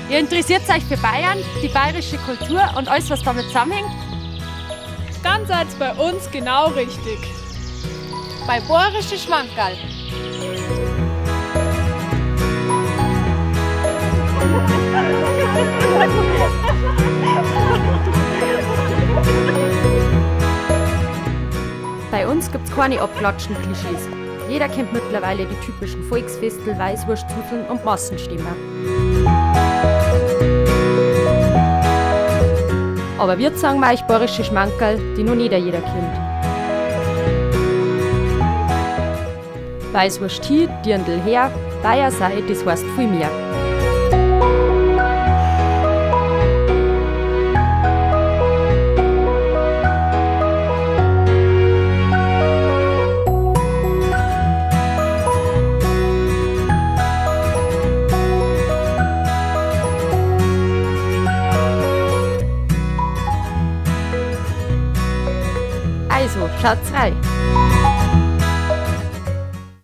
Ihr interessiert euch für Bayern, die bayerische Kultur und alles, was damit zusammenhängt? Dann seid bei uns genau richtig. Bei Boarische Schmankerl. Bei uns gibt's keine abklatschen Klischees. Jeder kennt mittlerweile die typischen Volksfestel, Weißwurstzuzeln und Massenstimmen. Aber wir sagen euch bayerische Schmankerl, die noch nicht jeder kennt. Weißwurst hi, Dirndl her, Bayer sei, das heißt viel mehr. Also, schaut's rein!